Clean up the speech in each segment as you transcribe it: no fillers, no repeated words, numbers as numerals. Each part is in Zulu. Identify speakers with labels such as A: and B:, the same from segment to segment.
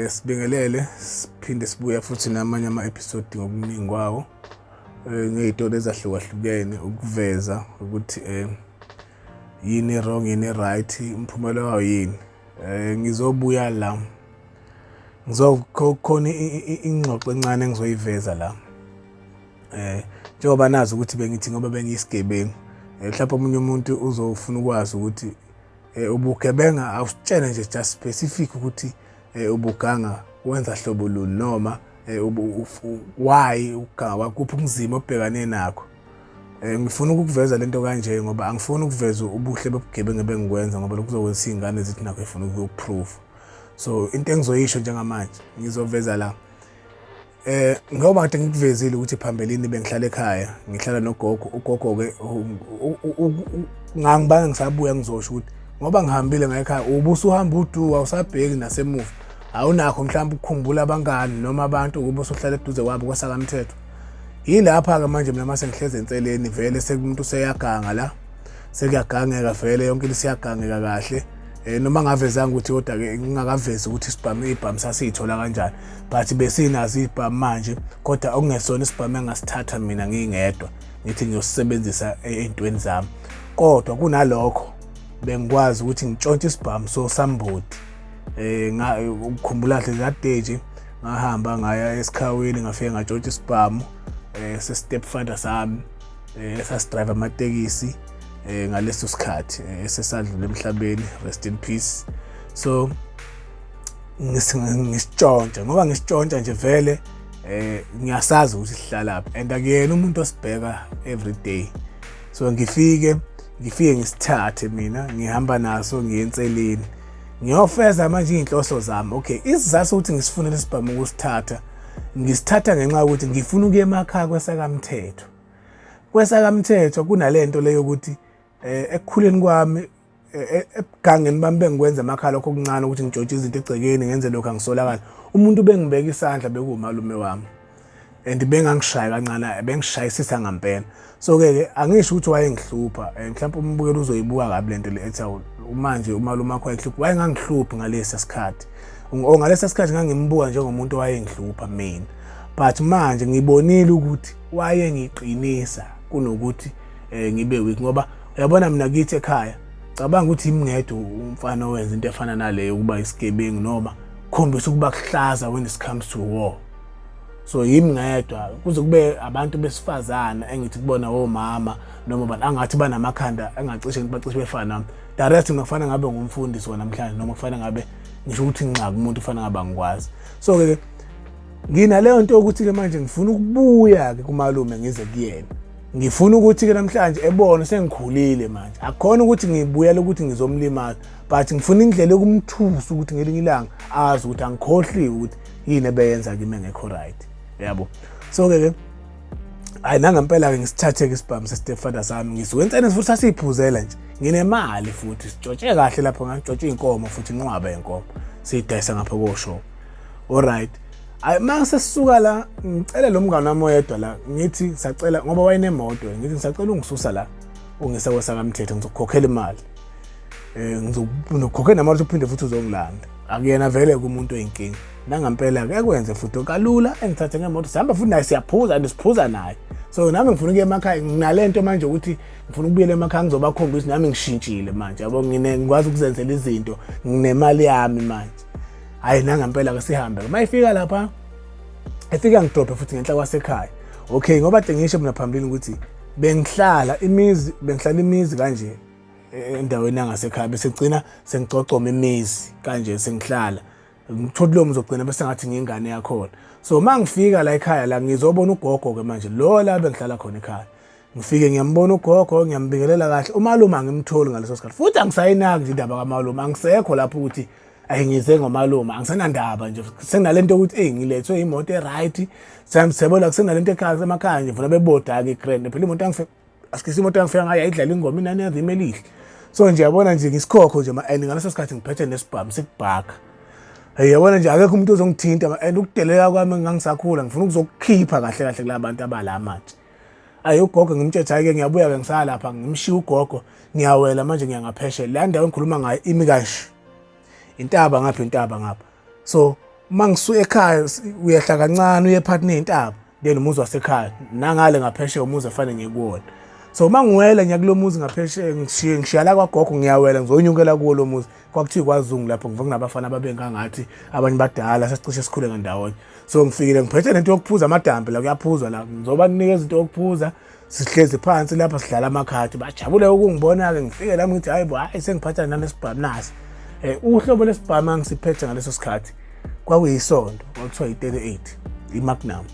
A: Sibingelele siphinde sibuya futhi namanye ama-episode ngokuningi kwawo ngey'tori ezahlukahlukene ukuveza ukuthi yini wrong, yini right, umphumela wayo yini. Ngizobuya la ngizokhona ingxoxo encane engizoyiveza la. Njengoba nazi ukuthi bengithi ngoba bengiyisigebengu, mhlawumbe omunye umuntu uzofuna ukwazi ukuthi ubugebenga awusitshele nje just specific ukuthi ubuganga wenza hlobo luni noma why ukuganga kwakho, kuphi ubunzima obhekane nakho. Ngifuna ukukuveza lento kanje ngoba angifuni ukuveza ubuhle bobugebengu ebengikwenza ngoba lokhu kuzokwenza iy'ngane zithi nakho ifuna ukuyokuprove. So into engizoyisho njengamanje ngizoveza la, ngoba kade ngikuvezile ukuthi phambilini bengihlala ekhaya, ngihlala nogogo. Ugogo-ke ngangibanga ngisabuya ngizosho ukuthi ngoba ngihambile ngayekhaya ubusuhamba uduka awusabheki nasemuva, awunakho mhlawumbe ukukhumbula abangani noma abantu ukuba usuhlala eduze kwabo kwasakamthetho. Yilapha-ke manje mina mase ngihlezi enseleni vele sekumuntu useyaganga la, sekuyagangeka vele yonke into isiyagangeka kahle. Noma ngavezanga ukuthi kodwa-ke ngingakavezi ukuthi isibhamu ibhamu sasiyithola kanjani, but besinazo iy'bhamu manje, kodwa okungesona isibhamu engasithatha mina ngingedwa ngithi ngiyosisebenzisa ey'ntweni zami. Kodwa kunalokho bengikwazi ukuthi ngitshontshe isibhamu so somebody. Ukukhumbula kahle that day nje ngahamba ngaya esikhawini ngafike ngatshontsha isibhamu se-stepfather sami esasidrayiva amatekisi ngaleso sikhathi esesadlula emhlabeni, rest in peace. So ngisitshontsha ngoba ngisitshontsha nje vele ngiyasazi ukuthi sihlalaphi and akuyena umuntu osibheka every day. So ngifike ngisithathe mina ngihamba naso ngiye enseleni ngiyofeza manje iy'nhloso zami. Okay, isizathu ukuthi ngisifune lesibhamu ukusithatha, ngisithatha ngenxa yokuthi ngifuna ukuya emakhaya kwesakamthetho. Kwesakamthetho kunalento leyo ukuthi ekukhuleni kwami ebugangeni bami bengikwenza emakhaya lokho okuncane ukuthi ngitshontshe izinto egcekeni ngenze lokhu angisolakala. Umuntu bengibeka isandla bekuwumalume wami and bengangishaya kancane, bengishayisisa ngampela. So-ke ke angisho ukuthi wayengihlupha, mhlawumbe umbukeli uzoyibuka kabi lento le ethi awu manje umalume wakho wayehlupha. Wayengangihluphi ngalesa sikhathi, or ngalesa sikhathi ngangimbuka njengomuntu owayengihlupha mina, but manje ngibonile ukuthi wayengiqinisa kunokuthi ngibe weak. Ngoba uyabona mina kithi ekhaya, cabanga ukuthi yimi ngedwa umfana owenza into efana naleyo ukuba isigebengu noma khombisa ukuba kuhlaza when it comes to war. So yimi ngedwa kuze kube abantu besifazane engithi kubona omama noma abantu angathi banamakhanda engacishe bacishe befana nami. Direct mina kufanele ngabe ngumfundisi wanamhlanje noma kufanele ngabe ngisho ukuthi ngixaka umuntu kufanele ngabe angikwazi. So-ke nginaleyo nto yokuthi-ke manje ngifuna ukubuya-ke kumalume ngize kuyena. Ngifuna ukuthi-ke namhlanje ebone sengikhulile manje, akukhona ukuthi ngibuyele ukuthi ngizomlimaza, but ngifuna indlela yokumthusa ukuthi ngelinye ilanga azi ukuthi angikhohliwe ukuthi yini ebeyenza kimi engekho right, yabo. So-ke ke hayi nangempela-ke ngisithathe-ke isibhamu se-stepfather sami ngisuke enseni futhi sasiyiphuzela nje, nginemali futhi sitshotshe kahle lapho, ngantshontshe iy'nkomo futhi inqwaba yenkomo siyidayisa ngapha koshow. Alright, ayi uma sesisuka la ngicela lo mngane wami oyedwa la, ngithi ngisacela ngoba wayenemoto, ngithi ngisacela ungisusa la ungisa kwesakamthetho, ngizokukhokhela imali, ngizokukhokhela namali uphinde futhi uzongilanda. Akuyena vele kumuntu oyinkinga nangampela-ke ekwenze futhi kalula engithathe ngemoto sihamba futhi naye siyaphuza and siphuza naye. So nami ngifuna ukuya emakhaya, nginale nto manje ukuthi ngifuna ukubuyela emakhaya ngizobakhombisa ukuthi nami ngishintshile manje, yabo, ngikwazi ukuzenzela izinto, nginemali yami manje. Hhayi nangempela-ke sihambe, uma ifika lapha efika ngidrobhe futhi ngenhla kwasekhaya. Okay, ngoba kade ngisho mina phambilini ukuthi bengihlala imizi, bengihlala imizi kanje endaweni yangasekhaya, bese gcina sengicocoma imizi kanje sengihlala ngithola lo muzogcina bese ngathi ngiyingane yakhona. So uma ngifika la ekhaya la ngizobona ugogo-ke manje lo la bengihlala khona ekhaya, ngifike ngiyambona ugogo ngiyambingelela kahle. Umalume angimtholi ngaleso sikhathi futhi angisayinaki nje indaba kamalume, angisekho lapho ukuthi ayi ngize ngomalume, angisenandaba nje, senginalento yokuthi eyi ngilethwe imoto e-right siyabona kusenalento ekhaya emakhaya nje vula bebodaka i-grand phela imoto angifika asikise imoto engifika ngayo ayidlala ingoma inani yazima elihle. So nje yabona nje ngisikhokho nje and ngaleso sikhathi ngiphethe nesibhamu sikubhaka. Hey yabona nje akekho umuntu ozongithinta and ukudelela kwami ngangisakhula ngifuna ukuzokukhipha kahle kahle kula bantu abala manje. Ayi ugogo ngimtshela hayi ke ngiyabuya ke ngisala lapha, ngimshiya ugogo ngiyawela manje ngiya ngaphesheya. La ndawo engikhuluma ngayo imi kanje, intaba ngapha intaba ngapha. So Uma ngisuka ekhaya uyehla kancane uye phakathi ney'ntaba, then umuzi wasekhaya nangale ngaphesheya umuzi afane ngikuwona. So uma ngiwela ngiya kulo muzi ngaphesheya, ngishiye ngishiya la kwagogo, ngiyawela ngizonyukela kuwo lo muzi. Kwakuthiwa kwaZungu lapho, ngive kunabafana ababengangathi abanye badala, sasicishe sikhule ngandawonye. So ngifikile ngiphethe nento yokuphuza, amadambi la kuyaphuzwa la, ngizobanikeza into yokuphuza. Sihlezi phansi lapha sidlala amakhadi, bajabule ukungibona-ke. Ngifike la ngithi hayi bo, hayi sengiphatha nanesibhamu nasi. Uhlobo lesibhamu angisiphethe ngaleso sikhathi kwakuyisondo, kwakuthiwa i-38 i-Magnum.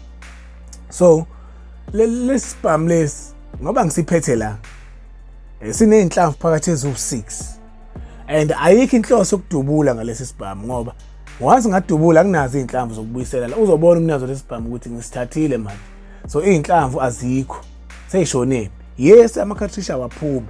A: So lesi sibhamu lesi ngoba ngisiphethe la, siney'nhlamvu phakathi eziwu-6, and ayikho inhloso yokudubula ngalesi sibhamu, ngoba once ngadubula anginazo iy'nhlamvu zokubuyisela la. Uzobona umnikazi walesi sibhamu ukuthi ngisithathile manje, so iy'nhlamvu azikho, seyishonephi. Yes, amakhathrishi awaphumi,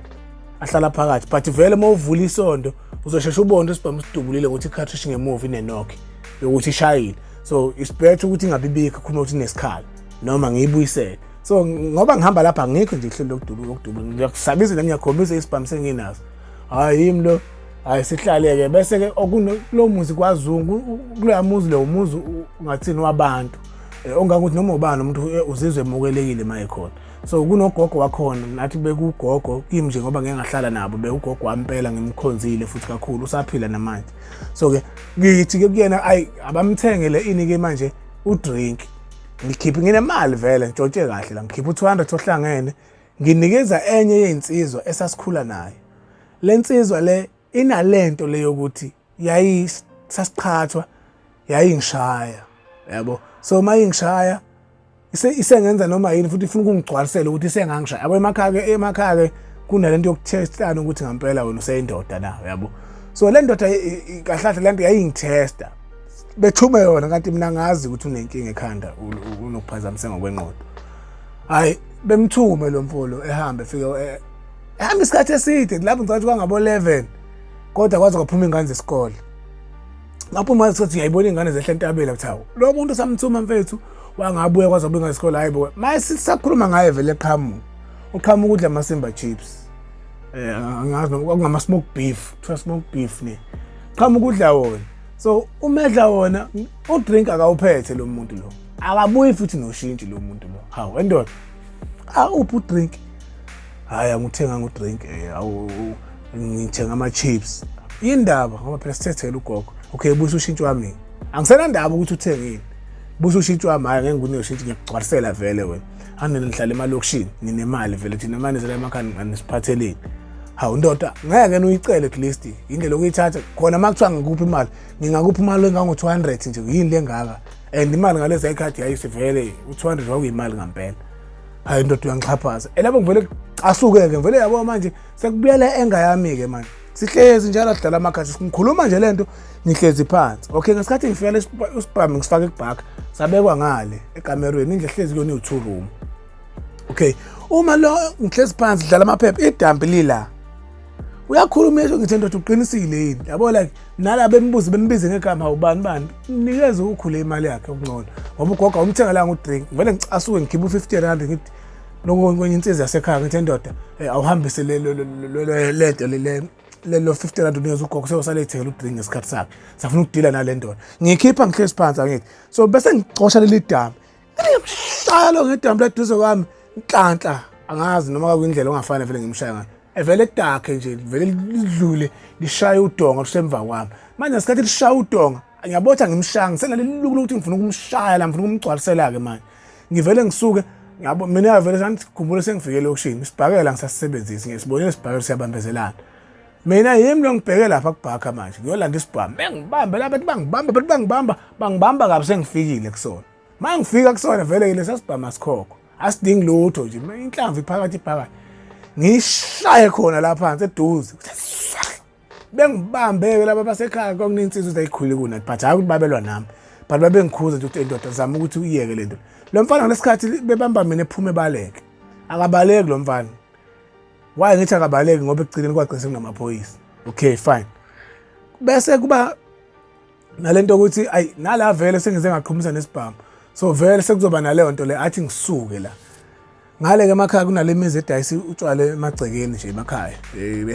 A: ahlala phakathi, but vele uma uvula isondo uzosheshe ubone isibhamu sidubulile ukuthi ikhathrishi ngemuva inenokhi yokuthi ishayile. So it's better ukuthi ingabi bikho, khuluma ukuthi inesikhala noma ngiyibuyisele. So ngoba ngihamba lapha ngikho nje ihlelo lokudubula, lokudubula ngiyakusabisa nami, ngiyakhombisa isibhamu senginaso. Hayi yimi lo, hayi sihlale-ke. Bese-ke kulo muzi kwaZungu, kuloya muzi lo umuzi ungathini wabantu, ongangokuthi noma ubani umuntu uzizwe emukelekile uma ekhona. So kunogogo wakhona, nathi bekugogo kimi nje ngoba ngeke ngahlala nabo, bekugogo wami impela, ngimkhonzile futhi kakhulu, usaphila namanje. So-ke ngithi-ke kuyena ayi abamthengele ini-ke manje udrink, ngikhiphe nginemali vele ngitshontshe kahle la, ngikhiphe u-200 ohlangene, nginikeza enye yey'nsizwa esasikhula nayo. Le nsizwa le inalento le yokuthi yayisasiqhathwa, yayingishaya yabo. So uma ingishaya isengenza noma yini futhi ifuna ukungigcwalisela ukuthi isengangishaya yabo. Emakhaya, emakhaya kunalento yokuthestana ukuthi ngampela wena useyindoda na, yabo. So le ndoda kahle kahle lento yayingithesta, bethume yona, kanti mina ngazi ukuthi unenkinga ekhanda, unokuphazamiseka ngokwengqondo. Hayi bemthume lo mfolo, ehambe efike, ehamba isikhathi eside lapho, ngicabanga ukuthi kwangabo 11, kodwa kwaze kwaphuma ingane zesikole. Ngaphuma isikhathi ngiyayibona ingane zehla entabeni, kuthiwa lo muntu samthuma mfethu wangabuya, kwaze kwabuya ingane zesikole. Hayi bo, maye sisakhuluma ngaye vele eqhamuka, uqhamuka udla amasimba chips, angazi noma kwakungama smoke beef, kuthiwa smoke beef ne, qhamuka udla wona. So umedla wona udrink akawuphethe lo muntu lo, akabuyi futhi noshintshi lo muntu lo. Hawu endoda, awuphi udrink? Hayi angithenga ngudrink, awu ngithenga ama chips. Indaba ngoba phela sithethele ugogo. Okay, busa ushintshi wami, angisenandaba ukuthi uthengile, busa ushintshi wami. Hayi ngeke ngikunike ushintshi, ngiyakugcwalisela vele wena. Anene nihlala emalokishini ninemali vele, thina manje zela emakhaya anisiphatheleni. Hawu ndoda, ngeke nuyicele, at least indlela okuyithatha khona. Uma kuthiwa ngikuphi imali, ngingakuphi imali engango-200 nje, yini lengaka? And imali ngalezi ayikhathi yayisivele u-200 kwakuyimali ngampela. Hayi ndoda, uyangixhaphaza. Elapho ngivele casuke-ke ngivele, yabo manje sekubuyela enga yami-ke manje. Sihlezi njalo sidlala amakhasi, ngikhuluma nje lento ngihlezi phansi. Okay, ngesikhathi ngifika usibhamu ngisifake kubhaka, sabekwa ngale ekamerweni, indlu ehlezi kuyona iwu-two room. Okay, uma lo ngihlezi phansi dlala amaphepha, idampi lila, uyakhuluma esho, ngithi ndoda uqinisile yini, yabo? Like nalaba bembuze, bembize ngegama, awubani bani, mnikeze ukhule imali yakhe okungcono, ngoba ugogo awumthengelanga udrink. Ngivele ngicasuke, ngikhiphe u-50 rand, ngithi lokho kwenye insizwa yasekhaya, ngithi ndoda, awuhambise lento lelo 50 rand unikeza ugogo, seyosale ethengela udrink ngesikhathi sakhe. Safuna ukudila nale ndoda. Ngikhipha ngihlezi phansi, angithi so bese ngicosha leli dami, ngimshaya lo ngedambi laduze kwami, nhlanhla angazi noma kwakuyindlela ongafana vele ngimshaya ngayo, evele kudakhe nje, vele lidlule lishaya udonga lusemva kwami. Manje ngesikhathi lishaya udonga ngiyabotha, ngimshaya ngisenaleli luku lokuthi ngifuna ukumshaya la, ngifuna ukumgcwalisela-ke. Manje ngivele ngisuke ngabo mina vele sangikhumbule sengifike elokishini, isibhakela ngisasisebenzisi, ngisibonile isibhakela siyabambezelana. Mina yimi lo ngibheke lapha kubhakha, manje ngiyolanda isibhamu, bengibambe la, bathi bangibamba, bathi bangibamba, bangibamba kabi. Sengifikile kusona, uma ngifika kusona vele-ke lesa sibhamu asikhokho, asidingi lutho nje, inhlamvu iphakathi iphakathi, ngishaye khona la phansi eduze. Bengibambe-ke laba basekhaya, kwakunensizwa ezayikhulile kunathi, but hhayi ukuthi babelwa nami, but babengikhuza nje ukuthi endoda zama ukuthi uyiyeke le nto. Lo mfana ngalesikhathi bebamba mina ephume ebaleke, akabaleki lo mfana. Why ngithi akabaleki? Ngoba ekugcineni kwagcina sekunamaphoyisa. Okay, fine, bese kuba nalento ukuthi ayi nala vele sengize ngaqhumisa nesibhamu, so vele sekuzoba naleyo nto le, athi ngisuke la. Ngale-ke emakhaya kunale mizi edayisa utshwala emagcekeni nje emakhaya,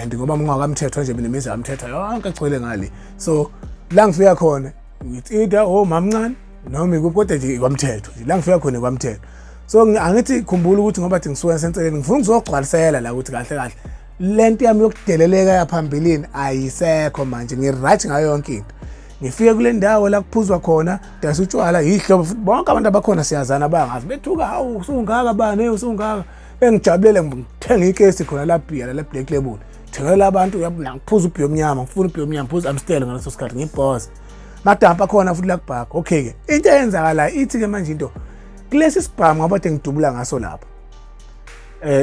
A: and ngoba ngingakamthethwa nje mina, imizi yamthethwa yonke egcwele ngale. So la ngifika khona It's either omamncane noma ikuphi, kodwa nje kwamthetho nje la ngifika khona kwamthetho. So angithi khumbula ukuthi ngoba thi ngisuka esenseleni, ngifuna ukuzogcwalisela la ukuthi kahle kahle lento yami yokudeleleka yaphambilini ayisekho manje, ngi-right ngayo yonke into. Ngifike kule ndawo la kuphuzwa khona, dayisa utshwala, yihlobo futhi bonke abantu abakhona siyazana, bangazi bethuka, hawu, usungaka bani, usungaka. Bengijabulele, ngithenga ikesi khona la, bhiya la, Black Label, thengela abantu, ngiphuza ubhiya omnyama, ngifuna ubhiya omnyama, ngiphuza Amstel ngaleso sikhathi, ngibhoza madampa khona futhi la kubhaka. Okay-ke, into eyenzakalayo ithi-ke manje into kulesi sibhamu ngoba kade ngidubula ngaso lapha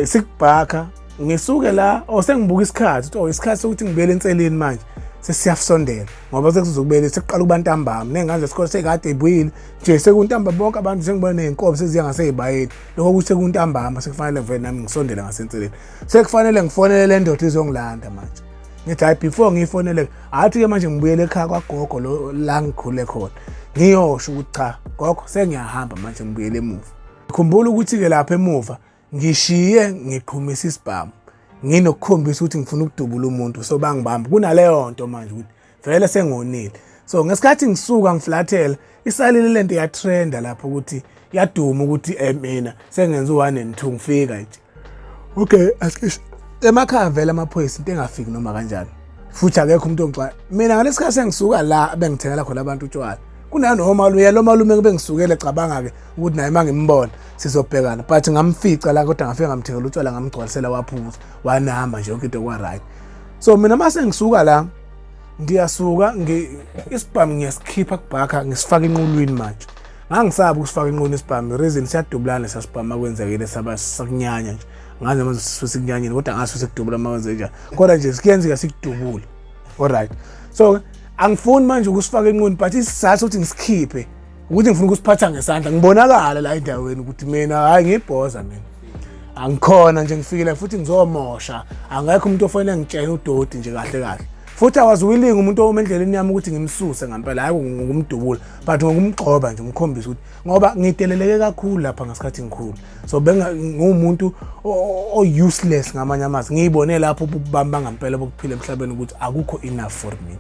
A: sikubhaka, ngisuke la osengibuka isikhathi, oh, isikhathi sokuthi ngibuyele enseleni manje sesiyasondela, ngoba sekuzokubele sekuqala ukuba ntambama, ney'ngane zesikole sekade ibuyile nje, sekuntamba bonke abantu, sengibona ney'nkomo seziya ngasey'bayeni. Lokho kusho sekuntambama, sekufanele vele nami ngisondele ngasenseleni, sekufanele ngifonele le ndoda izongilanda manje. Ngithi hayi, before ngiyifonele, athi-ke manje ngibuyele ekhaya kwagogo lo la ngikhule khona, ngiyosho ukuthi cha gogo, sengiyahamba manje, ngibuyele emuva. Khumbula ukuthi-ke lapha emuva ngishiye ngiqhumisa isibhamu, nginokukhombisa ukuthi ngifuna ukudubula umuntu, so bangibamba kunaleyo nto manje ukuthi vele sengonile. So ngesikhathi ngisuka ngiflathela, isalile lento yatrenda lapho ukuthi yaduma ukuthi mina sengenza u-1 and 2. Ngifika nje, okay, asikisho emakhaya vele amaphoyisa into engafiki noma kanjani, futhi akekho umuntu ongixwayo mina ngalesikhathi sengisuka la bengithengela khona abantu utshwala. Kunanomalume lo malume bengisukele, cabanga-ke ukuthi naye uma ngimbona sizobhekana, but ngamfica la, kodwa ngafika ngamthengela utshwala, ngamgcwalisela, waphuza, wanahamba nje, yonke into kwa-right. So mina uma sengisuka la, ngiyasuka, isibhamu ngiyasikhipha kubhakha, ngisifaka enqulwini. Manje ngangisaba ukusifaka enqulwini isibhamu, reason siyadubulana sasibhamu akwenzekile saba sakunyanya nje, ngaze manje sisuke sikunyanyile, kodwa ngaso sikudubula uma kwenze njani, kodwa nje kuyenzeka sikudubule. Alright, so angifuni manje ukusifaka enqulwini, but isizathu ukuthi ngisikhiphe ukuthi ngifuna ukusiphatha ngesandla, ngibonakala la endaweni ukuthi mina hayi, ngiyibhoza mina, angikhona nje, ngifikile futhi ngizomosha, angekho umuntu ofanele ngitshene udoti nje kahle kahle. Futhi I was willing umuntu oma endleleni yami ukuthi ngimsuse ngampela, hayi ngokumdubula but ngokumgxoba nje, ngimkhombise ukuthi ngoba ngideleleke kakhulu lapha ngesikhathi ngikhulu, so bengumuntu o-useless ngamanye amazwi. Ngiyibone lapho ububamba ngampela bokuphila emhlabeni ukuthi akukho enough for mina,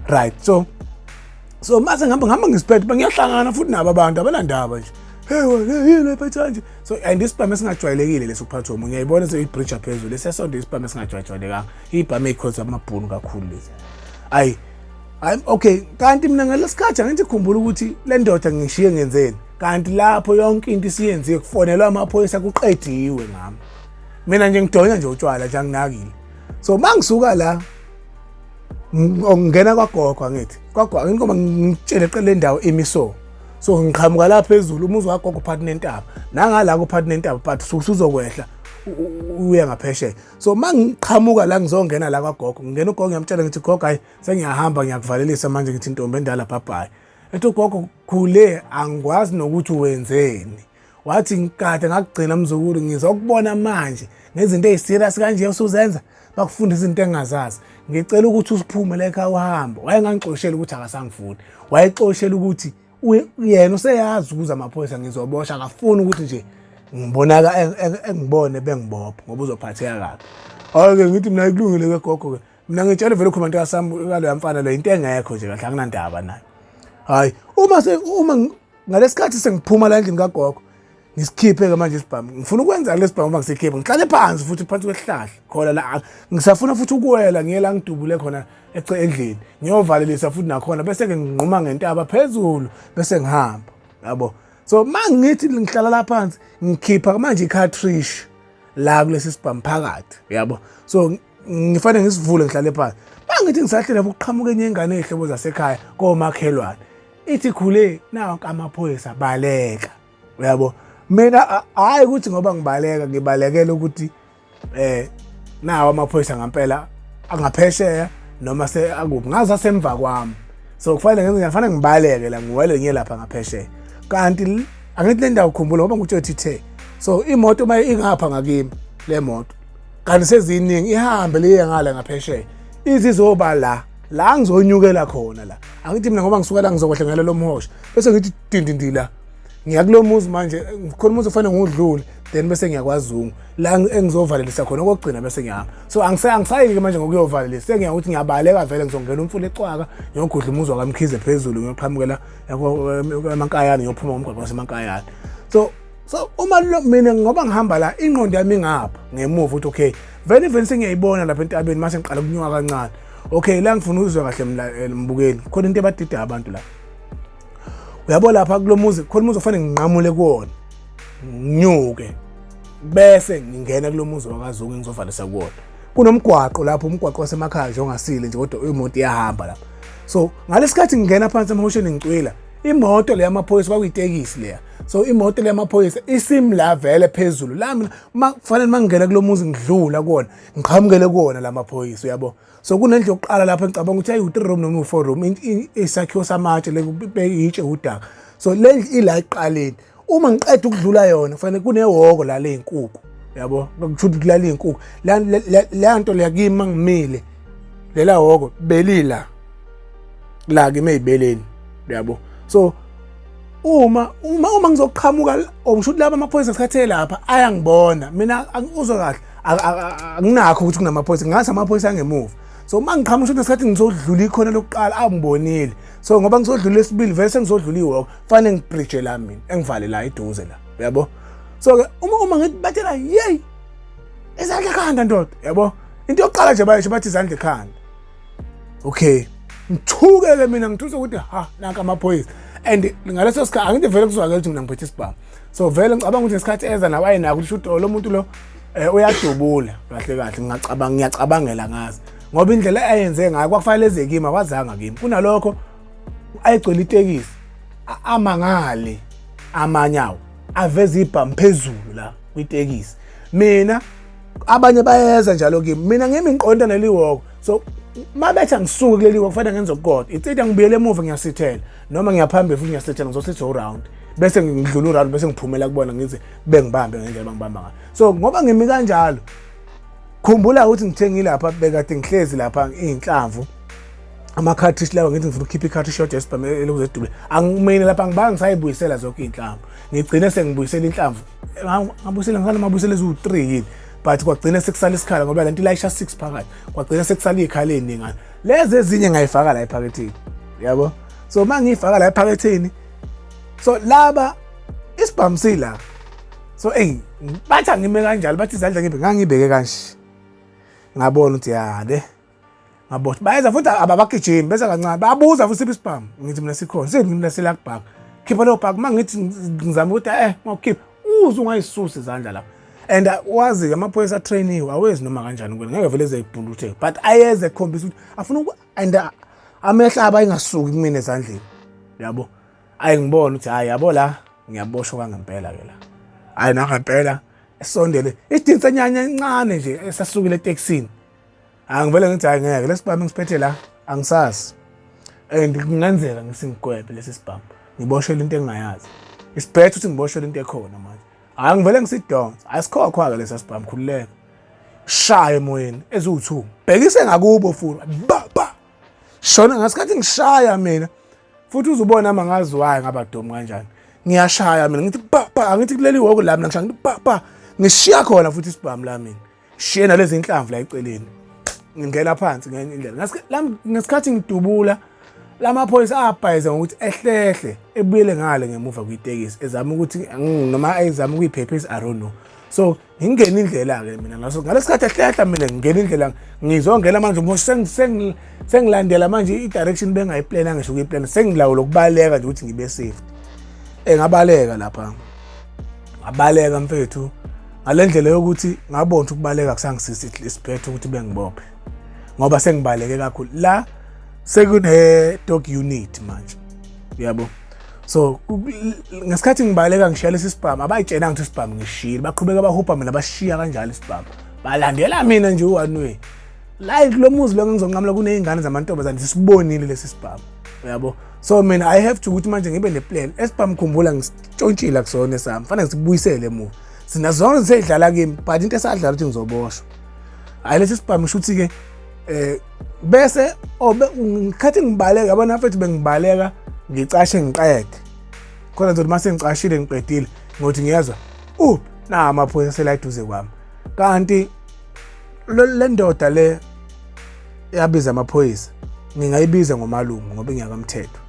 A: right? So mase ngihamba ngisiphethe, bengiyahlangana futhi nabo abantu abanandaba nje, hey wena, yini ephethe kanje? So and isibhamu esingajwayelekile lesi ukuphathwa omunye, uyayibona seyibridge phezulu lesesonto, isibhamu esingajwayelekanga, ibhamu ey'khonza amabhunu kakhulu lezi. Ayi hayi, okay, kanti mina ngalesikhathi angithi khumbula ukuthi le ndoda ngishiye ngenzeni, kanti lapho yonke into isiyenziwe, kufonelwa amaphoyisa, kuqediwe ngami, mina nje ngidonya nje utshwala nje, anginakile. So mangisuka la ngingena kwagogo, angithi kwagogo ngoba ngitshele qele le ndawo imi, so ngiqhamuka la phezulu, umuzi wagogo phakathi nentaba, nangala kuphakathi nentaba, but usuzokwehla uye ngaphesheya. So mangiqhamuka la ngizongena la kwagogo, ngingena ugogo, ngiyamtshela ngithi, "Gogo, hayi, sengiyahamba, ngiyakuvalelisa manje." Ngithi, "Intombi endala, bye bye." Ethi ugogo, "Khule, angikwazi nokuthi wenzeni." Wathi, "Ngikade ngakugcina mzukulu, ngizokubona manje ngezinto ey'serious kanje usuzenza, bakufundisa izinto engingazazi. Ngicela ukuthi usiphume la ekhaya uhambe." Wayengangixoshela ukuthi akasangifuni, wayexoshela ukuthi yena useyazi ukuze amaphoyisa ngizobosha, akafuni ukuthi nje ngibonaka engibone bengibopha ngoba uzophatheka kabi. Hhayi-ke, ngithi mina kulungile-ke gogo-ke, mina ngitshele vele ukhuluma into kasami kaloya mfana lo, into engekho nje kahle, anginandaba nayo. Hhayi, uma ngalesikhathi sengiphuma la endlini kagogo, ngisikhiphe-ke manje isibhamu, ngifuna ukwenza kule sibhamu, uma ngisikhiphe ngihlale phansi futhi phansi kwesihlahla khona la, ngisafuna futhi ukuwela ngiye la ngidubule khona endlini, ngiyovalelisa futhi nakhona, bese-ke nginquma ngentaba phezulu, bese ngihamba, yabo. So ma ngithi ngihlala la phansi, ngikhipha manje i-cartridge la kulesi sibhamu phakathi, yabo. So ngifanele ngisivule, ngihlale phansi. Ma ngithi ngisahlele lapho, kuqhamuka enye ingane ey'hlobo zasekhaya komakhelwane, ithi, "Khule, nawo amaphoyisa, baleka." Uyabo, mina hhayi ukuthi ngoba ngibaleka, ngibalekela ukuthi nawo amaphoyisa ngampela angaphesheya noma se akuphi, ngazi asemva kwami, so kufanele ngenze, kufanele ngibaleke la, ngiwele ngiye lapha ngaphesheya. Kanti angithi le ndawo, khumbula ngoba ngikutshela ithe so imoto uma ingapha ngakimi le moto, kanti seziningi, ihambe liye ngale ngaphesheya, izizoba la la ngizonyukela khona la. Angithi mina ngoba ngisuka la ngizokwehla ngale lomhosha, bese ngithi dindindi la. Ngiya kulo muzi manje, khona umuzi ofanele ngiwudlule, then bese ngiyakwazungu la engizovalelisa khona okokugcina, bese ngiyahamba. So angisayiki manje ngokuyovalelisa, sengiya ukuthi ngiyabaleka vele, ngizongena umfula ecwaka, ngiyogudla umuzi wakaMkhize phezulu, ngiyoqhamukela emankayane, ngiyophuma ngomgwaqo wasemankayane. So uma mina ngoba ngihamba la, ingqondo yami ingapha ngemuva ukuthi okay, vele even sengiyayibona lapha entabeni, mase ngiqala ukunyuka kancane. Okay, la ngifuna uzwe kahle, mbukeli, khona into ebadida abantu la. Uyabo, lapha kulo muzi khona umuzi ofanele nginqamule kuwona, nginyuke, bese ngingena kulo muzi wakaZungu engizovalisa kuwona. Kunomgwaqo lapho, umgwaqo wasemakhaya nje ongasile nje, kodwa imoto iyahamba lapha. So ngalesikhathi ngingena phansi emhosheni, ngicwila imoto le yamaphoyisa, kwakuyitekisi leya. So imoto le yamaphoyisa isimi la vele phezulu la mina kufanele mangingena kulo muzi ngidlula kuwona, ngiqhamukele kuwona la maphoyisa, uyabo. So kunendlu yokuqala lapho engicabanga ukuthi ayi-3 room noma u-4 room, isakhiwo samatshe le, itshe, udaka. So le ndlu ila ekuqaleni. Uma ngiqeda ukudlula yona, kufanele kunehhoko la ley'nkukhu, yabo, kusho ukuthi kulala iy'nkukhu leya nto leya. Kimi mangimile, lela hhoko belila la kimi ey'beleni, yabo. So uma ngizoqhamuka, ngisho ukuthi laba amaphoyisa ngesikhathi lapha ayangibona mina, uzwe kahle, anginakho ukuthi kunamaphoyisa, ngathi amaphoyisa angemuva. So uma ngiqhamuka, ukuthi ngesikhathi ngizodlula ikhona lokuqala angibonile. So ngoba ngizodlula esibili, vele sengizodlula ihhoko, fanele ngibridge la mina, engivale la eduze la, uyabo. So ke uma ngithi batshela, "Yey, izandla ekhanda, ndoda," yabo, into yokuqala nje bayisho bathi, "Izandla ekhanda." Okay, ngithuke-ke mina, ngithuse ukuthi ha, nanka amaphoyisa. And ngaleso sikhathi angithi vele kuzwakele ukuthi mina ngiphethe isibhamu. So vele ngicabanga ukuthi ngesikhathi eza nawo ayenako ukuthi shuthi lo muntu lo uyadubula kahle kahle. Ngingacabanga, ngiyacabangela ngazi, ngoba indlela ayenze ngayo kwakufanele eze kimi, akwazanga kimi. Kunalokho ayegcwele itekisi, amangale amanyawo aveza ibhamu phezulu la kwitekisi. Mina abanye bayeza njalo kimi, mina ngimi ngiqonda leli woko. So mabethi angisuke kuleli woko, kufanele ngenze okukodwa: it's either ngibuyele emuva ngiyasithela, noma ngiyaphambili futhi ngiyasithela, ngizositha uround, bese ngidlula uround, bese ngiphumela kubona, ngize bengibambe ngendlela bangibamba ngayo. So ngoba ngimi kanjalo, khumbula ukuthi ngithe ngilapha, bekade ngihlezi lapha, iy'nhlamvu, ama-cartridge lawa, ngithi ngifuna ukukhipha i-cartridge yodwa esibhamu elokuze edubule. Angimina lapha ngibanga ngisayibuyisela zonke iy'nhlamvu, ngigcine sengibuyisela inhlamvu, ngabuyisela ngisana mabuyisela eziwu-3 yini, but kwagcina sekusala isikhala ngoba lento ilayisha 6 phakathi, kwagcina sekusala iy'khala ey'ningana. Lezi ezinye ngayifaka la ephaketheni, yabo. So uma ngiyifaka la ephaketheni, so laba isibhamu sila. So eyi, bathi angime kanjalo, bathi izandla ngibe ngangibeke kanje, ngabona ukuthi ya le ngabona bayeza futhi, ababagijimi, beza kancane, babuza futhi, "Siphi isibhamu?" Ngithi mina, "Sikhona." Sithi mina, "Sila kubhaka, khipha leyo bhaka." Uma ngithi ngizama ukuthi ngawukhipha, uze ungayisusa izandla lapha. And wazi-ke amaphoyisa atrainiwe, awezi noma kanjani kwena, ngeke vele eze ibhulutheke, but ayeze ekhombisa ukuthi afuna, and amehlo abo ayingasuki kumina ezandleni, yabo. Ayi, ngibona ukuthi hayi, yabo, la ngiyaboshwa kangempela-ke la. Hayi, nangempela esondele idinsenyanya encane nje esasukile etekisini. Angivele ngithi hayi, ngeke, lesibhamu engisiphethe la angisazi, and kungenzeka ngisingigwebe lesi sibhamu, ngiboshele into engingayazi. Isibhethe ukuthi ngiboshele into ekhona manje. Hayi, ngivele ngisidonsa, asikhokhwa-ke lesa sibhamu, khululeka. Shaya emoyeni eziwu-2, bhekise ngakubo futhi, ba ba shona. Ngasikhathi ngishaya mina futhi, uzubona ama ngaziwayo ngabadomi kanjani. Ngiyashaya mina, ngithi ba ba, angithi kuleli hhoko la mina ngishaya, ngithi ba ba, ngishiya khona futhi isibhamu la mina, shiye nalezi inhlamvu la eceleni, ngingena phansi ngenye indlela. Ngesikhathi ngidubula, lamaphoyisa abhayiza ngokuthi ehlehle ebuyele ngale ngemuva kwitekisi, ezama ukuthi noma ezama ukuyiphephisa, I don't know. So ngingena indlela-ke mina ngaso ngalesikhathi ehlehla, mina ngingena indlela, ngizongena manje sengilandela manje i-direction bengayiplana, ngisho ukuyiplana, sengilawula ukubaleka nje ukuthi ngibe safe. Engabaleka lapha, ngabaleka mfethu ngale ndlela yokuthi ngabona ukuthi ukubaleka kusangisiza, isiphetho ukuthi bengibophe ngoba sengibaleke kakhulu la, sekune dog unit manje, uyabo. So ngesikhathi ngibaleka ngishiya lesi sibhamu, abayitshenanga ukuthi isibhamu ngishiyile, baqhubeka bahubha mina, bashiya kanjalo isibhamu, balandela mina nje u-one way. La kulo muzi lo ngizonqamula kuney'ngane zamantombazane, sisibonile lesi sibhamu, uyabo. So mina I have to ukuthi manje ngibe neplan. Esibhamu, khumbula, ngisitshontshile, akusona esami, fanele ngisibuyisele emuva. Sina zonke ziseyidlala kimi, but into esadlala ukuthi ngizoboshwa, hhayi lesi sibhamu. Sho ukuthi-ke bese ngikhathi ngibaleka, yabona mfethu, bengibaleka ngicashe ngiqede. Khona ngizothi uma sengicashile ngiqedile ngothi ngiyezwa uphi na amaphoyisa sela eduze kwami. Kanti le ndoda le yabiza amaphoyisa ngingayibiza ngomalume ngoba ingakamthetho.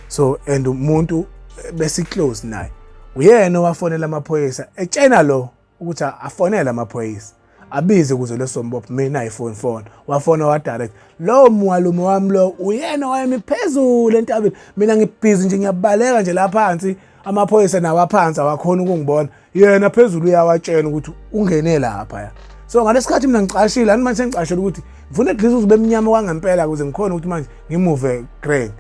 A: So and umuntu besi close naye. Uyena owafonela amaphoyisa etshena lo ukuthi afonele amaphoyisa abize kuze lesombopho mina iphone phone wafona wa direct lo mwalume wami lo uyena wayemi phezulu entabeni. Mina ngibhizi nje ngiyabaleka nje la phansi, amaphoyisa nawo aphansi awakhona ukungibona, yena phezulu uyawatshela ukuthi ungene lapha ya. So ngalesikhathi mina ngicashile ani manje sengicashile ukuthi ngifuna at least uzobe emnyama kwangempela ukuze ngikhone ukuthi manje ngimuve grand.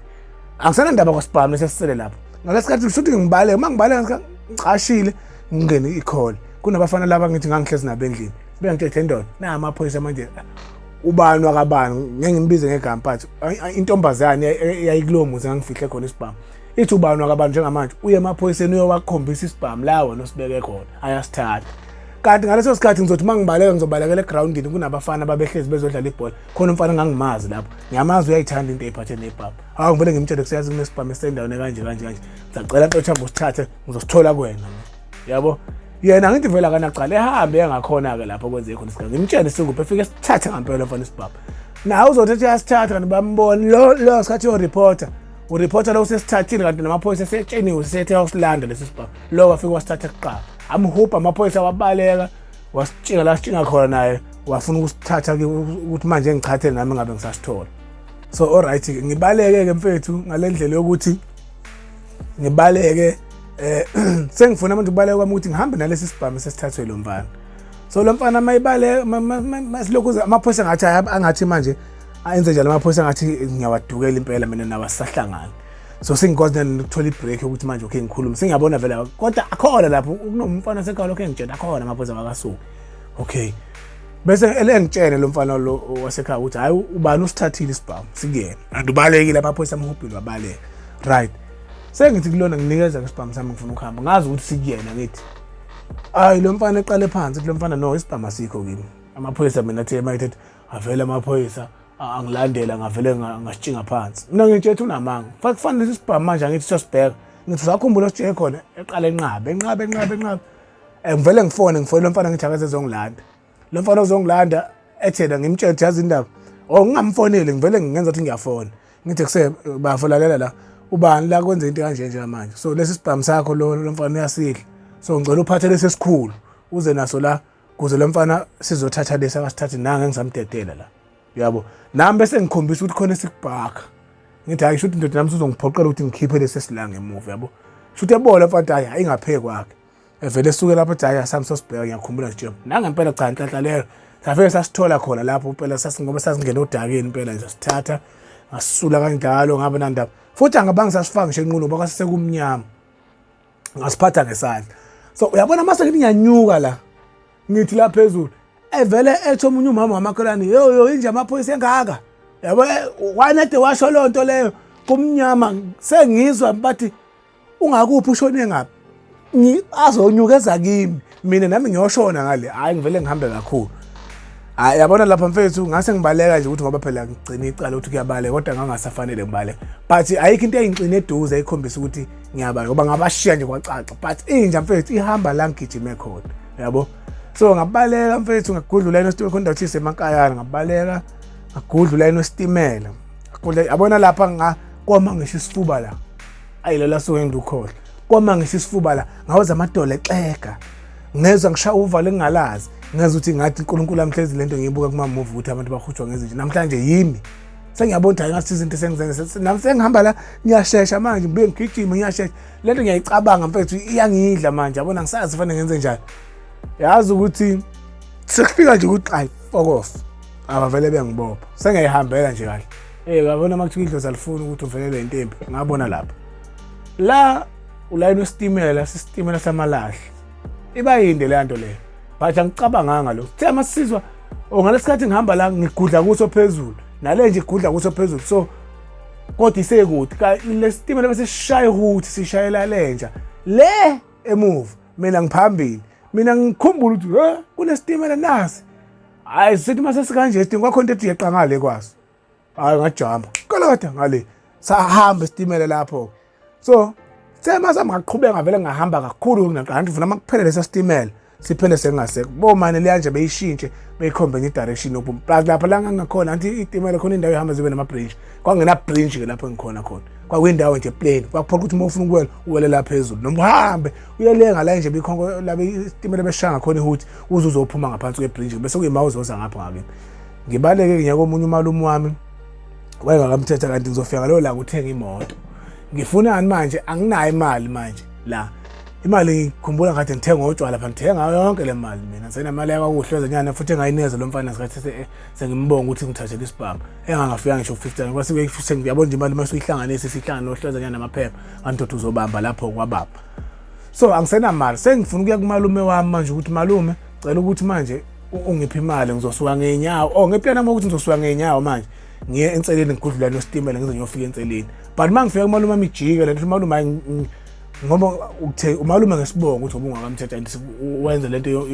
A: Angisenandaba kwasibhamu sesisele lapho ngalesikhathi, kusho ukuthi ngibaleke. Uma ngibaleka ngicashile ngingene ikhole kunabafana laba ngithi ngangihlezi nabo endlini, bengithethe ndoda na amaphoyisa manje ubani wakabani, ngeke ngimbize ngegama, but intombazane eyayikulowo muzi ngangifihle khona isibhamu ithi ubani wakabani njengamanje uye emaphoyiseni uyowakhombisa isibhamu la wena osibeke khona ayasithatha. Kanti ngaleso sikhathi ngizothi uma ngibaleka ngizobalekela egrawundini, kunabafana ababehlezi bezodlala ibhola khona. Umfana ngangimazi lapho, ngiyamazi uyayithanda into eyiphathe nebhamu. Hawu, ngivele ngimtshele kuseyazi kunesibhamu esisendaweni kanje kanje kanje, ngisacela nto hambe usithathe ngizosithola kuwena, yabo. Yena ngithi vele akanacala, ehambe engakhona-ke lapho kwenzeke khona isigaba, ngimtshele sikuphi, efike sithathe ngampela mfana isibhamu. Nawe uzothi ethi uyasithatha kanti bambona lo lo sikhathi uyoreporta, ureporta lo usesithathile, kanti namaphoyisa esetsheniwe sethe awusilanda lesi sibhamu. Lo wafika wasithatha kuqala, amhubha amaphoyisa wabaleka, wasitshinga la sitshinga khona, naye wafuna ukusithatha ukuthi manje ngichathele nami ngabe ngisasithola. So alright, ngibaleke-ke mfethu ngale ndlela yokuthi ngibaleke, sengifuna manje ukubaleka kwami ukuthi ngihambe nalesi sibhamu sesithathwe lo mfana. So lo mfana mayibaleka masilokhu amaphoyisa ngathi angathi manje ayenze njalo amaphoyisa ngathi ngiyawadukela impela mina nawo asisahlangani. So sengikwazi nokuthola i-break yokuthi manje okay ngikhulume, sengiyabona vele kodwa akhona lapho kunomfana sekhaya lokho engitshela akhona amaphoyisa akasuki. Okay, bese engitshene lo mfana lo wasekhaya ukuthi hayi, ubani usithathile isibhamu sikuyena and ubalekile, amaphoyisa amhubhile wabaleka. Right, sengithi kulona nginikeza isibhamu sami ngifuna ukuhamba, ngazi ukuthi sikuyena. Ngithi hayi, lo mfana eqale phansi, lo mfana no isibhamu asikho kimi. Amaphoyisa mina athe mayithethe avele amaphoyisa angilandela, ngavele ngasitshinga phansi. Mina ngitshethe unamanga, kufanele lesi sibhamu manje angithi siyosibheka, ngithi usakhumbula ositsheke khona eqala enqabe enqabe enqabe enqabe. Ngivele ngifone ngifone lo mfana ngithi akaze ezongilanda. Lo mfana ozongilanda ethena ngimtshele ukuthi yazi indaba oh ngingamfoneli, ngivele ngingenza ukuthi ngiyafona, ngithi kuse bafolalela la ubani la kwenza into kanje njengamanje, so lesi sibhamu sakho lo lo mfana uyasidla, so ngicela uphathe lesi esikhulu uze naso la kuze lo mfana sizothatha lesi akasithathe nange ngisamdedela la, yabo. Nami bese ngikhombisa ukuthi khona esikubhaka, ngithi hayi, shuthi indoda nami sizongiphoqela ukuthi ngikhiphe lesi esilanga emuva, yabo. Shuthi ebola mfana, hayi ayingaphe kwakhe evele esuke lapho ethi hayi asami sosibheka. Ngiyakhumbula nje nangempela, cha nhlanhla leyo safike sasithola khona lapho impela, sasingoba sasingena odakeni impela nje, sithatha ngasisula kanjalo ngabe nandaba futhi angabange sasifaka ngisho enqulu ngoba kwasisekumnyama, ngasiphatha ngesandla. So uyabona mase ngithi ngiyanyuka la ngithi la phezulu evele ethi omunye umama wamakhelwane, yo yo, inje amaphoyisa engaka, yabo. Wanede washo loo nto leyo kumnyama, sengizwa bathi ungakuphi ushone ngaphi, azonyukeza kimi mina nami ngiyoshona ngale. Hhayi, ngivele ngihambe kakhulu. Hayi, yabona lapha mfethu ngase ngibaleka nje ukuthi ngoba phela ngigcina icala ukuthi kuyabaleka, kodwa ngangasafanele ngibaleke, but ayikho into eyingxine eduze ayikhombisa ukuthi ngiyabaleka ngoba ngabashiya nje kwacaca, but inja mfethu ihamba la ngigijime khona, yabo. So ngabaleka mfethu ngagudla ulayini wesitimela khona indawo emankayana, ngabaleka ngagudla ulayini wesitimela, yabona lapha nga koma ngisho isifuba la, ayi lela suke ngilukhohle, koma ngisho isifuba la, ngawoza amadolo exega, ngezwa ngishaya uvalo engingalazi, ngezwa ukuthi ngathi uNkulunkulu amhlezi lento ngiyibuka kuma movie ukuthi abantu bahutshwa ngezinto namhlanje yimi sengiyabona ukuthi ngathi izinto sengizenze nami sengihamba la ngiyashesha manje, ngibuye ngigijime ngiyashesha, lento ngiyayicabanga mfethu iyangidla manje, yabona ngisazi fanele ngenze njani. Yazi ukuthi sekufika nje ukuthi ayi fuck off, abavele bengibopha sengiyayihambela nje kahle. Uyabona uma kuthiwa idlozi alifuni ukuthi uvelele into embi, ngabona lapha la ulayini wesitimela, sisitimela samalahle, iba yinde leya nto leyo, but angicabanganga lokho. Kuthe masizwa ngalesikhathi ngihamba la ngigudla kuso phezulu nale nje igudla kuso phezulu, so kodwa isekude lesitimela bese sishaya ukuthi sishayela lenja le emuva, mina ngiphambili, mina ngikhumbula ukuthi he kunesitimela nasi. Hayi, sithi mase sikanje isidingo kwakho into ethi yeqa ngale kwaso, hayi ngajamba kalada ngale, sahamba isitimela lapho. So Sema sami ngaqhubeka vele ngahamba kakhulu kunaqala ngifuna makuphele lesa sitimela siphele sengasekho bomane liyanje beyishintshe beyikhombe enye direction yokuphuma plus lapha la ngangakhona anti itimela khona indawo ihamba zibe nama-bridge kwangena-bridge ke lapho engikhona khona kwakuyindawo nje plain kwakuphoqa ukuthi uma ufuna ukuwela uwele la phezulu noma uhambe uyelenga la nje bikhonko la isitimela beshaya ngakhona ihuthi uze uzophuma ngaphansi kwebridge bese kuyima uzoza ngapha ngakini ngibaleke ngiya komunye umalume wami wayengakamthetha kanti ngizofika ngaleyo langa uthenga imoto ngifunani manje anginayo imali manje la imali ngikhumbula ngathi ngithenga otshwala lapha ngithenga yonke le mali mina ngisenemali yakwakuhle ezenyana futhi engayineza lo mfana sikhathi sengimbonga ukuthi ngithathele isibhamu engangafika ngisho ku-50 rand kwase sengiyabona nje imali uma suyihlanganisa isihlangane nohlozanyana namaphepha ngangithi uzobamba lapho kwababa so angisenamali sengifuna ukuya kumalume wami manje ukuthi malume cela ukuthi manje ungiphe imali ngizosuka ngeenyawo oh ngeplana uma ukuthi ngizosuka ngeenyawo manje ngiye enseleni ngigudlula nositimela ngize ngiyofika enseleni but uma ngifika kumalume ami ijike lento umalume ngoba uthe umalume ngesibongo ukuthi ngoba ungakamthetha and wenze lento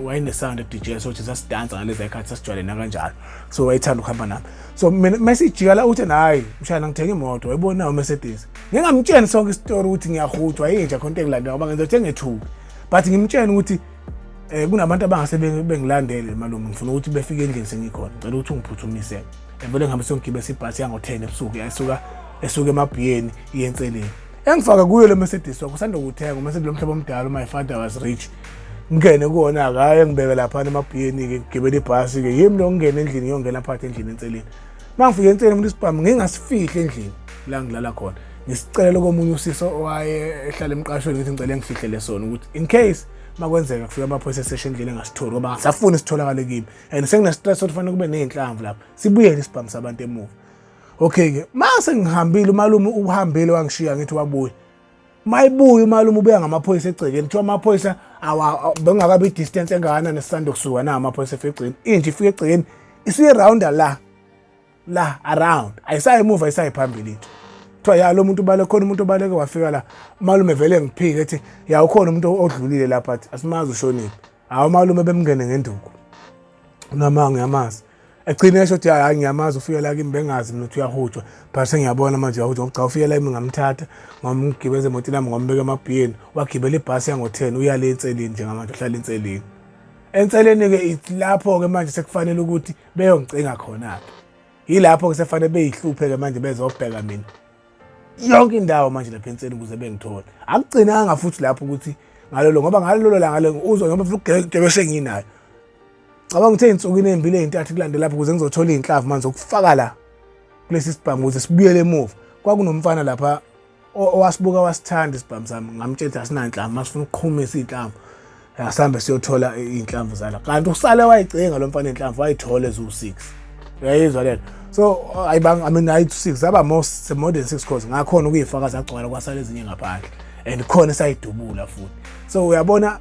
A: wayenesound DJ so ukuthi sasidansa ngalezi zikhathi sasijwayelene kanjalo so wayethanda ukuhamba nami so mina mesijika la uthi hayi mshana ngithenga imoto wayibona uMercedes ngingamtsheni sonke isitori ukuthi ngiyahutshwa yinja khona into engilandela ngoba ngenza ukuthi engethuki but ngimtshene ukuthi eh kunabantu abangase bengilandele malume ngifuna ukuthi befike endlini sengikhona ngicela ukuthi ungiphuthumise evele ngihambe sengigibesa ibhasi yango-10 ebusuku yasuka esuka emabhiyeni iye enseleni engifaka kuyo le Mercedes wakho usanda kuthenga uMercedes lomhlobo omdala my father was rich ngingene kuwona-ke hhayi engibeke laphana emabhiyeni-ke ngigibele ibhasi-ke yimi lo ngingene endlini ngiyongena phakathi endlini enseleni uma ngifike enseleni umuntu isibhamu ngingasifihli endlini la ngilala khona ngisicelele komunye usisi owaye ehlala emqashweni ngithi ngicela ngifihlele sona ukuthi in case makwenzeka kufika amaphoyisa eseshe endlini engasitholi ngoba ngisafuni sitholakale kimi and sengine-stress sokuthi fanele kube ney'nhlamvu lapha sibuyele isibhamu sabantu emuva okay-ke ma sengihambile umalume uhambile wangishiya ngithi wabuya mayibuya umalume ubuya ngamaphoyisa egcekeni kuthiwa amaphoyisa bengakabi i-distance engakanani esisanda kusuka na amaphoyisa efika egcekeni inje ifika egcekeni isiyirawunda la la around ayisayi emuva ayisayi phambili into kuthiwa ya lo muntu ubale khona umuntu obaleke wafika la umalume vele ngiphike ethi ya ukhona umuntu odlulile lapha athi asimazi ushonile hawu umalume bemngene ngenduku unamanga ngiyamazi egcine esho ukuthi hayi ngiyamazi ufike la kimi bengazi mina ukuthi uyahutshwa but sengiyabona manje uyahutshwa cha ufike la kimi ngamthatha ngamgibeza emotini yami ngambeka emabhiyeni wagibela ibhasi yango-10 uya le enseleni njengamanje uhlala enseleni enseleni-ke lapho-ke manje sekufanele ukuthi beyongicinga khona-ke yilapho-ke sefanele beyihluphe-ke manje bezobheka mina yonke indawo manje lapha enseni ukuze bengithole akugcinanga futhi lapho ukuthi ngalolo ngoba ngalolo langa le uzwa ngoba futhi ugebe senginayo cabanga ukuthi ey'nsukwini ey'mbili ey'ntathu kulandela lapho ukuze ngizothola iy'nhlavu manje zokufaka la kulesi sibhamu ukuze sibuyele emuva kwakunomfana lapha owasibuka wasithanda isibhamu sami ngamtshela ukuthi asinanhlamvu masifuna ukuqhumisa iy'nhlamvu asihambe siyothola iy'nhlamvu zala kanti usale wayicinga lo mfana iy'nhlamvu wayithola eziwu-six uyayizwa lento so ayibanga i mean ayi-six zaba more more than six cause ngakhona ukuyifaka zagcwala kwasala ezinye ngaphandle and khona esayidubula futhi so uyabona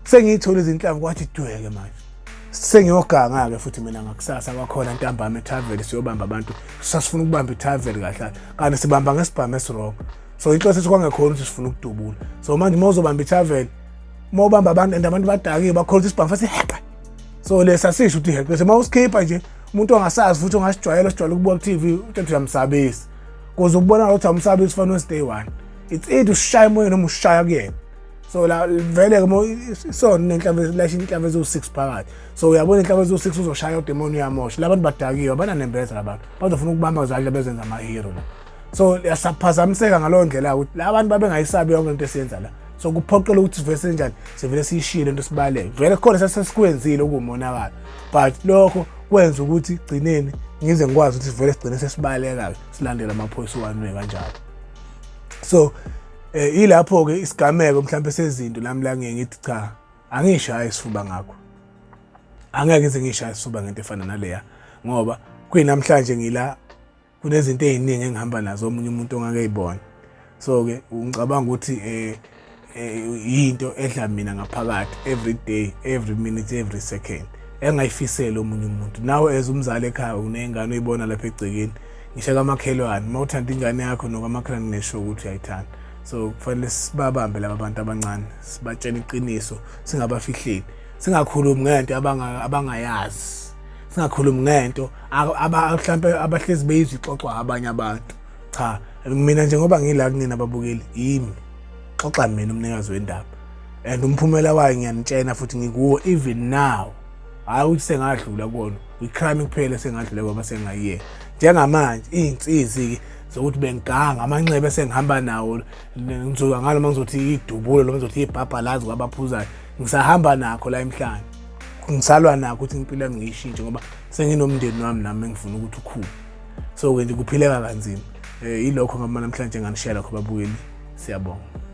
A: sengiyithole izinhlamvu kwathi dweke manje sengiyoganga-ke futhi mina ngakusasa kwakhona ntambama ethaveli siyobamba abantu sasifuna ukubamba ithaveli kahle kanti sibamba ngesibhamu esirong so inhloso ethi kwangekhona ukuthi sifuna ukudubula so manje uma uzobamba ithaveli uma ubamba abantu and abantu badakiwe bakhola ukuthi isibhamu fase heqe so lesa sisho ukuthi heqe bese uma usikhipha nje umuntu ongasazi futhi ongasijwayela osijwayele ukubuka ku-tv uthi uyamsabisa kuze ukubona ukuthi awumsabisi ufana stay one it's either ushaya emoyeni noma ushaya kuyena so la vele ke isona nenhlamvu lasho inhlamvu eziwu-6 phakathi so uyabona inhlamvu eziwu-6 uzoshaya udemoni uyamosha labantu badakiwe abananembeza labantu bazofuna ukubamba zandla bezenza ama-hero la so yasaphazamiseka ngaloyo ndlela ukuthi la bantu babengayisabi yonke into esiyenza la so kuphoqela ukuthi sivele senjani sivele siyishile into sibaleke vele khona sasesikwenzile okuwumonakalo but lokho kwenza ukuthi gcineni ngize ngikwazi ukuthi sivele sigcine sesibaleka-ke silandele amaphoyisa one way kanjalo so eh ilapho ke isigameko mhlawumbe sezinto nami la ngiye ngithi cha angishaya isifuba ngakho angeke ngize ngishaya isifuba ngento efana naleya ngoba kuyinamhlanje ngila kunezinto eziningi engihamba nazo omunye umuntu ongake eyibona so ke ngicabanga ukuthi eh, eh yinto edla mina ngaphakathi every day every minute every second engayifiseli omunye umuntu nawe as umzali ekhaya unengane uyibona lapha egcekeni ngisho kamakhelwane uma uthanda ingane yakho nokamakhelwane nesho ukuthi uyayithanda so kufanele sibabambe laba bantu abancane sibatshele iqiniso singabafihleli singakhulumi ngento abangayazi singakhulumi ngento mhlampe abahlezi beyizwa ixoxwa abanye abantu cha Mina njengoba ngila kunina ababukeli, yimi xoxa mina umnikazi wendaba, and umphumela wayo ngiyanitshena futhi ngikuwo even now. Hhayi ukuthi sengadlula kuwona i-crime kuphela, sengadlula ngoba sengayiyeka njengamanje. Iy'nsizi-ke zokuthi bengiganga amanxeba esengihamba nawo, ngizoka ngalo uma ngizothi idubulo noma ngizothi ibhabhalazi kwabaphuzayo, ngisahamba nakho la emhlane, ngisalwa nakho ukuthi impilo yami ngiyishintshe ngoba senginomndeni wami nami engifuna ukuthi ukhule. So-ke nje kuphileka kanzima. Yilokho ngama namhlanje nganishiya lakho babukeli, siyabonga.